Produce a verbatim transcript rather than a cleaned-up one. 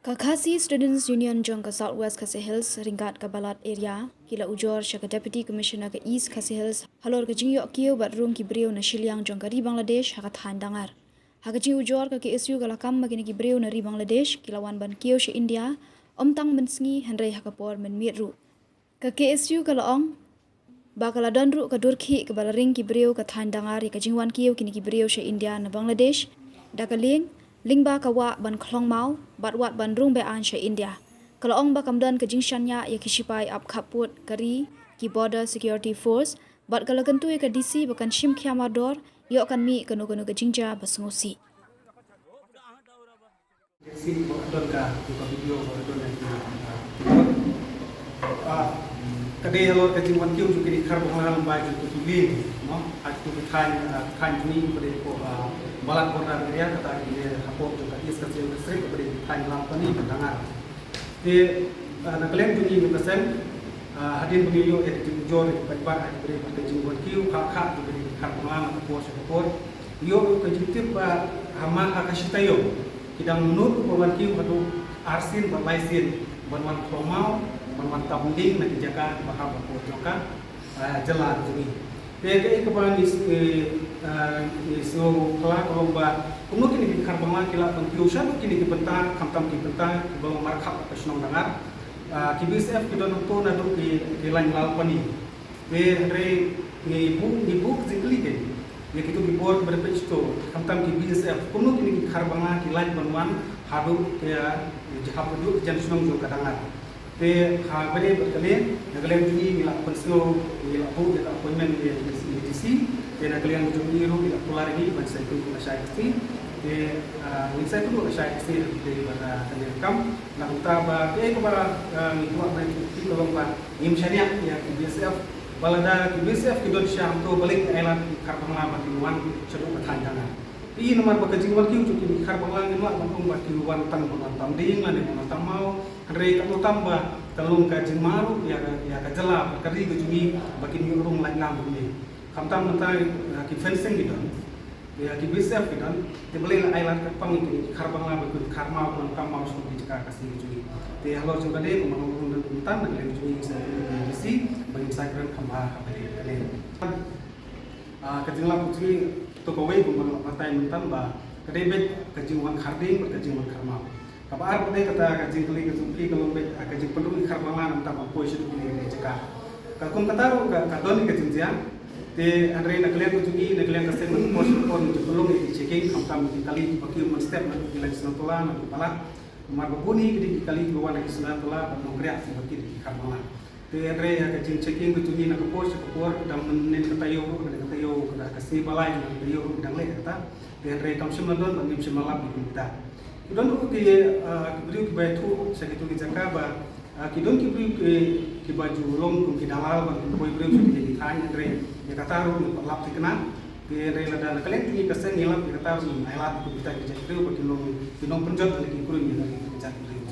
Ka Khasi Students Union jong ka South West Khasi Hills ryngkat ka Balat Area ki la ujor sha ka Deputy Commissioner ka East Khasi Hills halor ka jingïoh kiew bad rung ki briew na shiliang jong ka ri Bangladesh ha ka thaiñ Dangar. Ha ka jingujor ka K S U ka la kam ba kine ki briew na ri Bangladesh ki la wan ban kiew sha India, ym tang mynsngi hynrei ha ka por mynmiet ruh. Ka K S U ka la ong ba ka la don ruh ka dur khih kaba la ring ki briew ka thaiñ Dangar ïa ka jingwan kiew kine ki briew sha India na Bangladesh da ka lieng lyngba ka wah ban khlong maw bad wat ban rung be-aiñ sha India. Ka la ong ba kam don ka jingshaniah ïa ki shipai ap khappud ka ri, ki Border Security Force, bad ka la kyntu ïa ka D C ba kan shim khia mardor ïoh kan mih kano kano ka jingjia ba sngewsih. Sien ba don ka, ka video ba don ka, ah, ka dei halor ka jingwan kiew jong kine ki Khar Bangla lyngba jong ki lieng, no? Ha ki thaiñ, ah, thaiñ jong ngi ba dei ko, ah, Balat Border Area, kata ki dei hapoh jong ka East Khasi Hills District, ba dei thaiñ Lalpani bad Dangar. Te, ah, na ka liang jong ngi jong ka seng, ah, hadien ba ngi ïoh ïa ka jingujor ïa ki paidbah ha ki briew bad ka jingwan kiew kha kha jong kine ki Khar Bangla na ka por sha ka por, ïoh ruh ka jingtip ba ha ma ha ka shi taïew ki dang nud ruh ban wan kiew haduh arsien bad laisien ban wan khlong maw, ban wan tam ding na ki jaka ba ha ka por jong ka, ah, jylla jong ngi. Te kaei kaba ngi s-, eh, ah, ngi sngew kylla ka long ba kumno kine ki Khar Bangla ki lah ban kiew shaduh kine ki bynta, khamtam ki bynta kiba long markhap ka shnong Dangar. Ah, ki B S F ki don hangto naduh ki, ki lain Lalpani. Te hynrei ngi buh, ngi buh ka jingkylli kein ïa kito ki bor kiba dei peit shito, khamtam ki B S F, kumno kine ki Khar Bangla ki lah ban wan haduh, ïa, haduh jan shnong jong ka Dangar. Te ha kane bad kane, na ka liang jong ngi ngi la pynsngew, ngi la buh ïa ka appointment ïa ka D C. Te na ka liang jong ngi ruh ngi la kular ïa ki ban sa ïakynduh lashai ka sngi. Te, ah, ngin sa ïakynduh lashai ka sngi ruh te bad, ah, kane ka kam. Na ka bynta ba kaei kaba, ah, ngi kwah ban ïathuh ka long ba ngim shaniah ïa ki B S F. Ba lada ki B S F ki don sha hangto balei ki ailad ki Khar Bangla ba kin wan shaduh ka thaiñ Dangar. Te namar ba ka jingwan kiew jong ki Khar Bangla ngim lah ban ong ba ki wan tang ban wan tam ding lane ban wan tam maw. Hynrei katno tam ba ka long ka jingma ruh ïa ka, ïa ka jylla bad ka ri ka jong ngi ba kin ïoh rung lait nam ruh ne. Khamtam mynta, ah, ki fencing ki don, ïa ki B S F ki don, te balei la ailad ka pang ïa ki Khar Bangla ba kin khar maw, kin tam maw sha ki jaka ka sngi ka jong ngi. Te halor jong kane kumba nga ong mynta na ka liang jong ngi sa ïa ki D C ba ngin sa kren kham bha ha kane. Ah, ka jinglap ka jong ngi to kawei kumba nga la batai mynta ba ka dei beit ka jingwan khar ding bad ka jingwan khar maw. Kaba ar pat dei kata ka jingkylli ka jong phi ka long beit, ah, ka jingpynrung ïa ki Khar Bangla na bynta ban poi shaduh kine ki jaka. Ka kum kata ruh ka, ka don ka jingjia. Te hynrei na ka liang ka jong ngi, na ka liang ka seng, na ka por sha ka por ngi ju pynlong ïa ki checking, khamtam ki kali kiba kiew mynstep na ki lain Shnong Tola, na ki Balat. Namar ba bun hi ki dei ki kali kiba wan na ki Shnong Tola bad Nongkriah kiba kiew ki Khar Bangla. Te hynrei ha ka jingchecking ka jong ngi na ka por sha ka por, dang mynnin ka taïew ruh, ka dang ka taïew, ka dang ka sngi ba lai, ka dang ka taïew ruh dang leh kata. Te hynrei kam shym la don bad ngim shym la lap ïa ki mynta. Ki don ruh ki, ah, ki briew kiba ïathuh sha kito ki jaka ba, ah, ki don ki briew ki, kiba ju long kum ki dalal ban pynpoi briew sha kito ki thaiñ, hynrei ïa kata ruh ngim pat lap thikna. Te hynrei lada na ka liang jong ngi ka seng ngi lap ïa kata ruh ngim ailad ïa ki bynta ki jait briew ba ki long ki nongpynjot lane ki khun ïa kito ki jait briew.